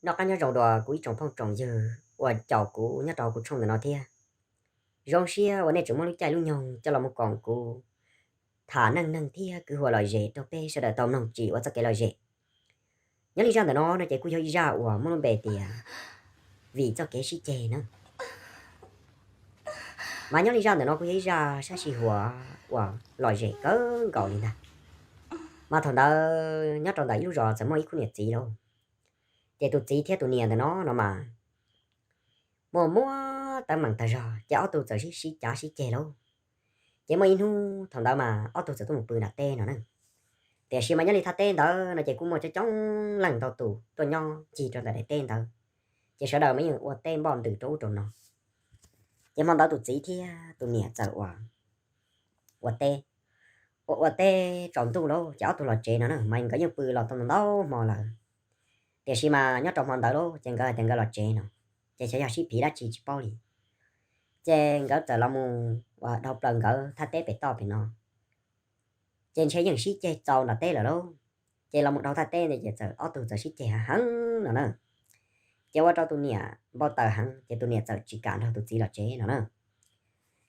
Noj qab nyob zoo dua kuv ib tsoom phooj tsoom ywg uas caum kuv nyob rau hauv kuv tshooj ntawm no thiab. Zoo siab uas nej tseem muab lub caij lub nyoog coj los mus koom kuv tham neej neeg thiab kwv huam lom zem rau peb sawv daws tau mloog tsim ua txoj kev lom zem. Nyob li zaj ntawm no no ces kuj yog ib zaj uas muaj lub npe tias vim txoj kev sib ceg na. Mas nyob li zaj ntawm no kuj yog ib zaj sab sij huam uas lom zem kawg nkaus li ntag. Mas thaum ntawd nyob rau ntawm ib lub zos txawm muaj ib khub niam txiv lauj. Ces tus txiv thiab tus niam ntawm no no mas muaj muab teeb meem tag zog ces ob tug txawm sib sib cav sib ceg lauj. Ces muaj ib hnub thaum ntawd mas ob tug txawm tuaj mus pw nram teb no na. Tiam sis mas nyob li thaj teb ntawd no ces kuj muaj coob coob leej ntau tus tuaj nyob ncig rau ntawm daim teb ntawd, ces sawv daws mas yeej ua teb npoj ntws rau ub rau no. Ces hmo ntawd tus txiv thiab tus niam txawm ua ua teb, ua ua teb tsaus ntuj lauj ces ob tug los tsev no na mas nkawd yeej pw los tau ntau hmo lawm. Tiam sis mas nyob rau hmo ntawd lauj ces nkawd hais tias nkawd los tsev no, ces xyov yog sib phiv dab tsi tsis paub li, ces nkawd txawm los mus ua dhau plaws nkawd thaj teb pem toj pem no. Ces ntshe yeej sib ceg txaus nram teb lawm lauj, ces los mus dhau thaj teb ntawd ces txawm ob tug txawm sib ceg heev no na. Ces ua rau tus niam npau taws heev ces tus niam txawm tsis kam nrog tus txiv los tsev no na.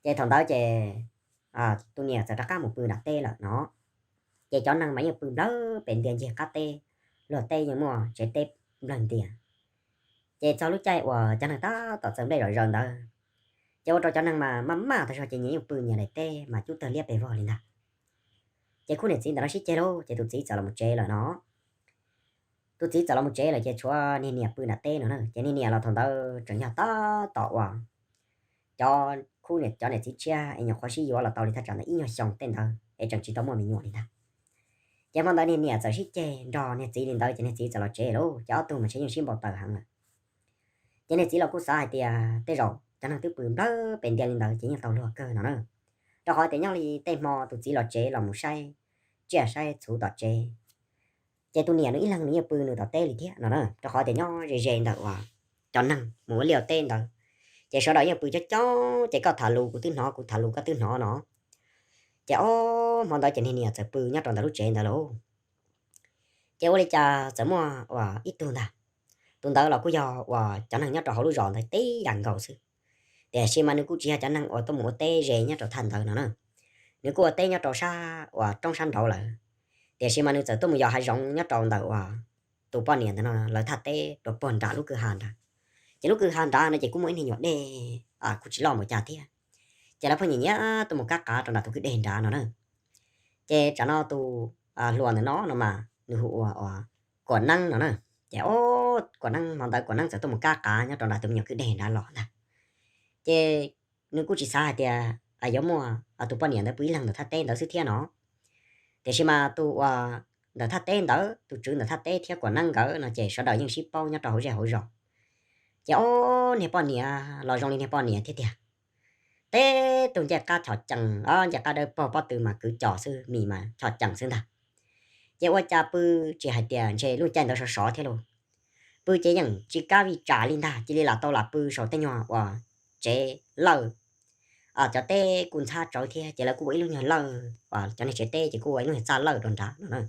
Ces thaum ntawd ces tus niam txawm rov qab mus pw nram teb lawm no. Ces cov neeg mas yeej pw nplawg pem ntias ncig qab teb, luag teb yeej muaj tsev teb nplawg ntias. Ces txog lub caij uas cov neeg tab tom txawm nplej zom zaws ntawd, ces ua rau cov neeg mas maj maj tag zog ces nyias yeej pw nyias daim teb mas cub tawg liab pes vog li ntag. Ces khub niam txiv ntawm no sib ceg lauj ces tus txiv txawm los mus tsev lawm no. Tus txiv txawm los mus tsev lawm ces tshuav niag niam pw nram teb no na. Ces niag niam los thaum ntawd tseem yog tab tom uas cov khub niam cov niam txiv tshiab es nyuam qhuav sib yuav los tau li thaj tsam ntawd ib nyuag xyoo tej ntawd es tseem tsis tau muaj me nyuam li ntag. Ces hmo ntawd niag niam txawm sib ceg nrog niag txiv li ntawd ces niag txiv txawm los tsev lauj ces ob tug mas ntshe yeej sib npau taws heev lawm. Ces niag txiv los kuj xav hais tias tej zaum cov neeg twb pw nplawg pem ntias li ntawd ces yeej tau luag kawg no na. Rau qhov tias nyob li tej hmo tus txiv los tsev los mus saib tsiaj saib txhuv tom tsev, ces tus niam nws ib leeg nws yeej pw nws tom teb li thiab no na. Rau qhov tias nyob ze ze ntawm uas cov neeg mus ua liaj ua teb ntawd, ces sawv daws yeej pw coob coob ces koj tham lus kuv twb hnov, kuv tham lus koj twb hnov no. Ces ob hmo ntawd ces niag niam txawm pw nyob rau ntawm lub tsev ntawd lauj. Ces ua li cas txawm muaj uas ib tug ntag, tus ntawd los kuj yog uas cov neeg nyob rau hauv lub zos ntawd tib yam nkaus xwb. Tiam sis mas nws kuj tsis yog cov neeg uas tuaj mus ua teb ze nyob rau thaj ntawd no na, nws kuj ua teb nyob rau sab uas roob sab nraud lawm. Tiam sis mas nws txawm tuaj mus yos hav zoov nyob rau ntawm uas tus poj niam ntawd no lawv thaj teb rau puag nram lub kwj ha nrad. Ces lub kwj ha nrad no ces kuj muaj ib niag nyuam dej kuj tsis loj npaum cas thiab, ces lawv pheej nyiam nyiam tuaj mus kab qav rau nram tus kwj deg nrad no na. Ces tsam no tus hluas ntawm no no mas nws hu ua Kuam Neeb no na. Ces Kuam Neeb hmo ntawd Kuam Neeb txawm tuaj mus kab qav nyob rau nram tus me nyuam kwj deg nrad los ntag. Ces nws kuj tsis xav hais tias yuav muaj tus poj niam ntawd pw ib leeg ntawm thaj teb ntawd xwb thiab no. Tiam sis mas tus uas ntawm thaj teb ntawd, tus tswv ntawm thaj teb thiab Kuam Neeb nkawd no ces sawv daws yeej sib paub nyob rau hauv zej hauv zos. Ces ob niag poj niam los zoo li niag poj niam thiab tiag. Teb tug ncej qab chom cees, ncej qab dawb paug pob tw mas kwv cos xwb, mis mas chom cees xwb ntag. Ces ua cas pw tsis hais tias ntshe lub caij ntawd sov sov thiab lauj, pw ces yeej tsis kab vij tsam li ntag, cia li lam tau lam pw saum tej nyuag uas tsev lawj. Cov teb kuj ntxhab tsawv thiab ces lawv kuj ua ib lub nyuag lawj, cov niag tsev teb ces kuj ua ib lub nyuag txaj lawj rau nrad no na.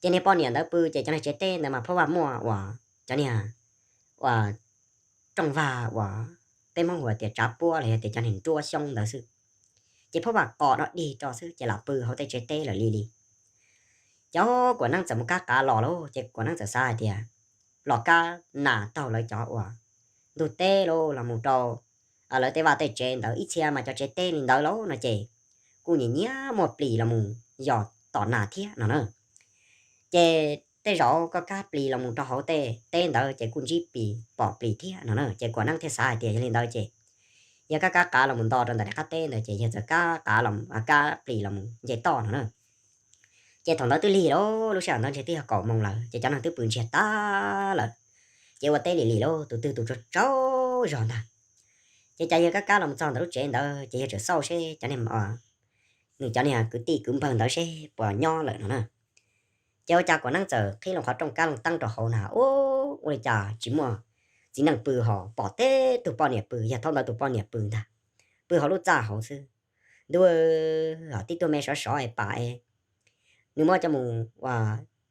Ces niag poj niam ntawd pw ces cov niag tsev teb ntawd mas phob vaj muaj uas cov niag uas rooj vag uas peb Hmoob hu tias tsav puab los yog tias cov niag nruab xyoob ntawd xwb. Ces phob vaj qos dog dig rau xwb ces lam pw hauv tej tsev teb lawm li li. Ces Kuam Neeb txawm mus kab qav los lauj, ces Kuam Neeb txawm xav hais tias los kab nas taug lawv cov uas ntug teb lauj los mus rau lawv tej vaj tej tsev ntawd, ib txhia mas cov tsev teb li ntawd lauj no ces kuj nyiam nyiam muaj plis los mus yos tom nas thiab no na. Ces tej zaum koj kab plis los mus rau hauv tej teb ntawd ces kuj ntsib plis pom plis thiab no na. Ces Kuam Neeb thiaj xav hais tias yog li ntawd ces yog kab kab qav los mus nto rau ntawm daim qab teb ntawd ces yog txawm kab qav los kab plis los mus nce toj no na. Ces thaum ntawd twb lig lauj, lub sij hawm ntawd ntshe twb yog kaum moos lawm ces cov neeg twb pw ntsiag tag lawm. Ces ua teb lim lim lauj, tus twg tus tsaug tsaug zog ntag. Ces cas yawg kab kab los txog ntawm lub tsev ntawd ces yawg tseem xauj seb cov niag, nws cov niag kwv tij kwv npawg ntawd seb puas nyob lawm no na. Ces ua cas Kuam Neeb txawm qhib loo qhov rooj kab loo teeb rau hauv na, ua li cas tsis muaj txiv neej pw ho pom teb tug poj niam pw, yog thaum ntawd tus poj niam pw ntag, pw hauv lub txaj hauv xwb. Ntuj, tib tug me sov sov es pam es nws muab coj mus ua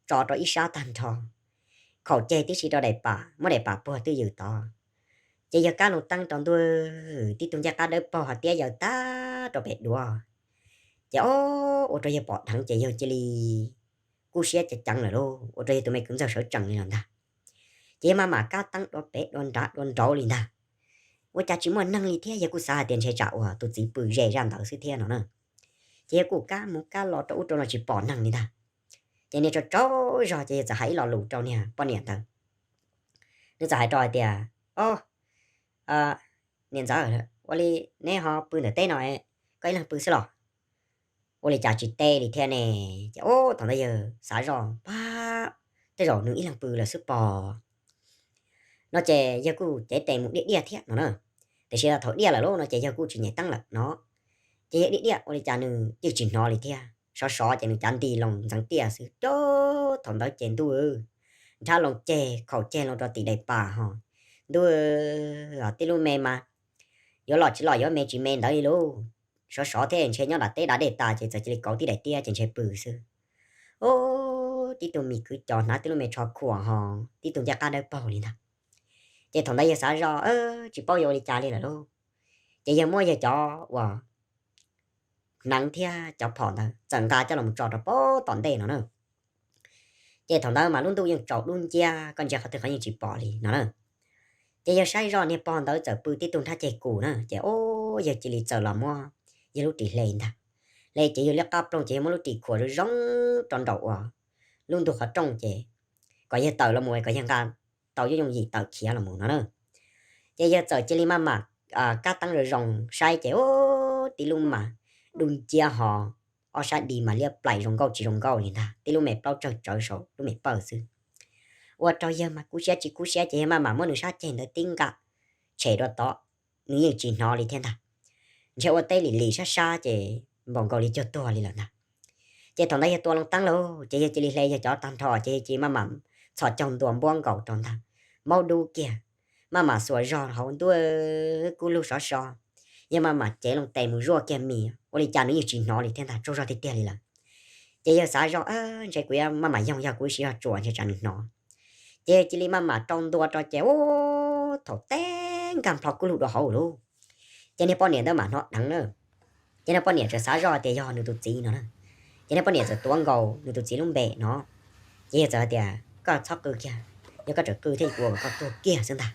tso rau ib sab tag nrho. khaum ceg tib si rau daim pam, muab daim pam puag twj ywm tod. Ces yawg kab loo teeb rau ntuj, tib tug ncej qab dawb paug ho tiab yaws tag rau pem duav. Ces ob, ua rau yawg pom dheev ces yawg cia li kub siab ceev ceev lawm lauj, ua rau yawg tus me kwv ntxawg sawv tsees li lawm ntag. Ces yawg maj mam kab teeb dua pem dua nrad dua nraud li ntag. Ua cas tsis muaj neeg li thiab, yawg kuj xav hais tias ntshe tsam uas tus txiv pw ze zaj ntawd xwb thiab no na. Ces yawg kuj kab mus kab los rau ub rau no tsis pom neeg li ntag. Ces niag tsaug tsaug zog ces yawg txawm hais ib lo lus rau niag poj niam ntawd. Nws txawm hais rau hais tias, Ob, niam ntxawm, ua li neb ho pw ntawm teb no, koj ib leeg pw xwb los? Ua li cas tsis teb li thiab ne? Ces ob, thaum ntawd yawg xav zoj, Pab, tej zaum nws ib leeg pw lawm xwb pog, no ces yawg kuj cev tes mus diaj diaj thiab no na. Tiam sis thaum diaj lawm lauj no ces yawg kuj tsis nyem teeb lawm no. Ces yawg diaj diaj ua li cas nws yeej tsis hnov li thiab, sov sov ces nws cav nti loo ntxeev tiaj xwb. Cov thaum ntawd ces ntuj, nrhab loo ceg khaum ceg loo rau tim daim pam ho, ntuj, tib lub me mas yuav los tsis los yuav me tsis me ntawd li lauj. Sov sov thiab ntshe nyob nram teb da dej tas ces txawm cia li kauv tib daim tiab ces ntshe pw xwb. Ob, tib tug me kwv cov hnav tib lub me tsho khuam ho, tib tug ncej qab dawb paug li ntag. Ces thaum ntawd yawg xav zoj, tsis paub yuav ua li cas li lawm lauj. Ces yawg muab yawg cov uas hneev thiab cov phom ntawd txawm nqa coj los tso rau pem tom ntej no na. Ces thaum ntawd mas lub ntuj yeej tsaus dub nciab, koj ntsia qhov twg qhov yeej tsis pom li no na. Ces yawg saib zoj niag pog ntawd txawm pw tib tug nrhab ceg kus na, ces ob, yawg cia li txawm los muab yawg lub ris hle ntag. Hle ces yawg liab qab ploog ces yawg muab lub ris khuam zoo zoo rau nraum uas lub ntug qhov rooj ces kom yawg tawm los mus, kom yawg nqa tau yooj yooj yim tawm khiav los mus no na. Ces yawg txawm cia li maj mam kab teeb zoo zoo saib ces ob, tib lub mas dub nciab ho, ob sab di mas liab plaim zoo nkauj tsis zoo nkauj li ntag, tib lub me plaub tsawg tsawv saum lub me pawj xwb. Ua rau yawg mas kub siab tsis kub siab ces yawg maj mam muab nws sab ceg ntawd tib nqa tshem dua tod, nws yeej tsis hnov li thiab ntag. Ntshe ua teb lim lim sab sab ces npaum nkaus li cuag tuag li lawm ntag. Ces thaum ntawd yawg tua loo teeb lauj ces yawg cia li hle yawg cov tag nrho ces yawg cia li maj mam txhos caug ntua npuab nkaus rau ntag, maub dub kiag, maj mam xuas zog hauv ntuj, kub lug sov so. Yawg maj mam cev loo tes mus zuaj kiag mis, ua li cas nws yeej tsis hnov li thiab ntag, tsaug zog tiag tiag li lawm. Ces yawg xav zoj, Ntshe kuv yuav maj mam yoog, yog kuv ib sim zog tsuas ntshe tsam nws hnov. Ces yawg cia li maj mam rau ntua rau ces ub, thaum teb nkag nplho kub lug dua hauv lauj, ces niag poj niam ntawd mam hnov dheev na. Ces niag poj niam txawm xav zoj tias yog nws tus txiv no na. Ces niag poj niam txawm tuav nkaus nws tus txiv lub npe no. Ces yawg txawm hais tias, Koj txhob qw kiag, yog koj tseem qw thiab kuv ua kom koj tuag kiag xwb ntag,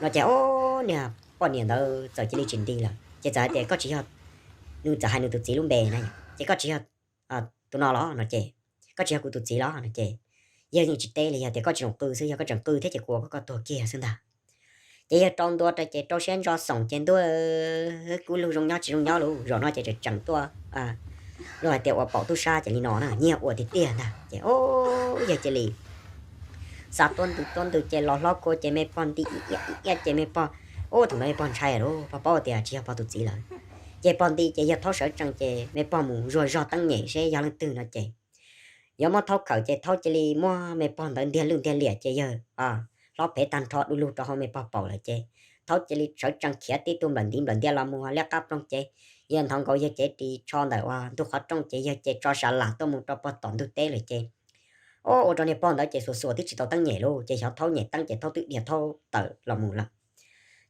no ces ob, niag poj niam ntawd txawm cia li tsis nti lawm ces txawm hais tias, Koj tsis yog, nws txawm hais nws tus txiv lub npe na, ces, Koj tsis yog tus no los? no ces, Koj tsis yog kuv tus txiv los? no ces yawg yeej tsis teb li, yog tias, Koj tsis zoo qw xwb, yog koj tseem qw thiab ces kuv ua kom koj tuag kiag xwb ntag. Ces yawg rau ntua rau ces rau siab ntso xoom ces ntuj, kub lug zoo nyob tsis zoo nyob lauj, zaum no ces tseem tseem tuaj luag hais tias ua paum tub sab ces li no na, nyiag ua tiag tiag ntag. Ces ob, yawg cia li xa tuab ntws tuab ntws ces los hlob kua ces me pog nti ib iab ib iab ces me pog, ub, thaum ntawd me pog ntshai lauj, pog paub tias tsis yog pog tus txiv lawm. Ces pog nti ces yawg thaub sawv tsees ces me pog mus zuag zog teeb nyem seb yog leej twg no ces yuav muab thaub khawm ces thaub cia li muab me pog ntawd ntiag lwj ntiag liam ces yawg hlob phev tag nrho du lug rau hauv me pog paum lawm ces thaub cia li sawv tsees khiav tib tug nplawm ntiv nplawm ntias los mus liab qab ploog ces yawg nthos nkaus yawg cev ris tsho ntawm uas ntug qhov rooj ces yawg cev tso sa las tuaj mus rau pog tom ntug teb lawm ces ob, ua rau niag pog ntawd ces xuas xuas twb tsis tau teeb nyem lauj, ces xyov thaub nyem teeb ces thaub twb dhia thaub tawm los mus lawm.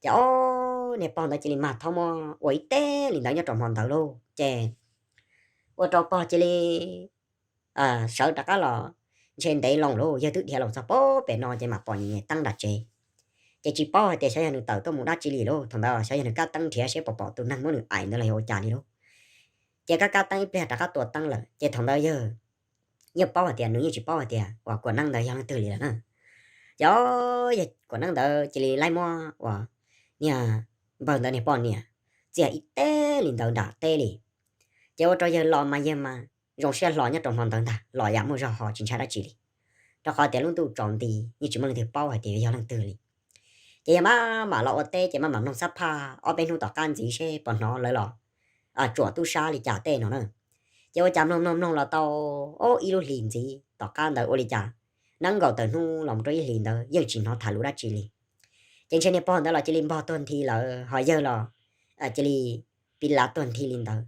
Ces ob, niag pog ntawd cia li mag thaub muab ua ib teb li ntawd nyob rau hmo ntawd lauj, ces ua rau pog cia li sawv rov qab los ntshe ntev loo lauj, yawg twb dhia los txog pem no ces mam pom nyem nyem teeb nram tsev. Ces tsis paub hais tias xyov yog nws tawm tuaj mus dab tsi li lauj, thaum ntawd xyov yog nws kab teeb nrhiav seb puas pom tus neeg muab nws aim ntawd los yog ua cas li lauj. Ces kab kab teeb ib pliag rov qab tua teeb lawm ces thaum ntawd yawg yeej paub hais tias, nws yeej tsis paub hais tias uas kuam neeb ntawd yog leej twg li lawm na. Ces yawg kuam neeb ntawd cia li laib muab uas niag npawg ntawd niag poj niam txiag ib teb li ntawd nram teb li. Ces ua rau yawg los mas yawg mas zoo siab hlo nyob rau hmo ntawd ntag, los yam muaj zog ho tsis ntshai dab tsi li, rau qhov tias lub ntuj tsaus nti yeej tsis muaj leej twg paub hais tias yog leej twg li. Ces yawg maj mam los ua teb ces maj mam mloog xab phaj ob peb hnub tom qab ntxiv seb puas hnov lawv los tsuam tub sab li cas tej no na. Ces ua cas mloog mloog mloog los tau ob ib lub hlis ntxiv tom qab ntawd ua li cas neeb nkaus tawm hnub los rau ib hlis ntawd yeej tsis hnov tham lus dab tsi li. Ces ntshe niag pog ntawd los cia li npog tuag nthi lawm ho yawg los cia li piv lav tuag nthi li ntawd.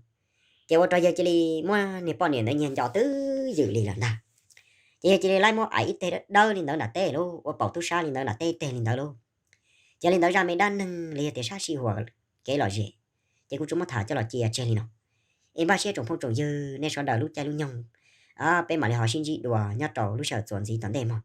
Ces ua rau yawg cia li muab niag poj niam ntawd nyiag nco twb ywm li lawm ntag. Ces yog cia li laib muab ais ib teg dawb dawb li ntawd nram teb lauj, ua paum tub sab li ntawd nram teb teg li ntawd lauj. Ces li ntawd zaj me dab neeg li yog tias sab sij huam kev lom zem, ces kuv tsuas muab tham coj los cia tseg li no. Es npaj siab tsoom phooj tsoom ywg nej sawv daws lub caij lub nyoog, peb mam li ho sib ntsib dua nyob rau lub sij hawm txuas ntxiv tom ntej mog.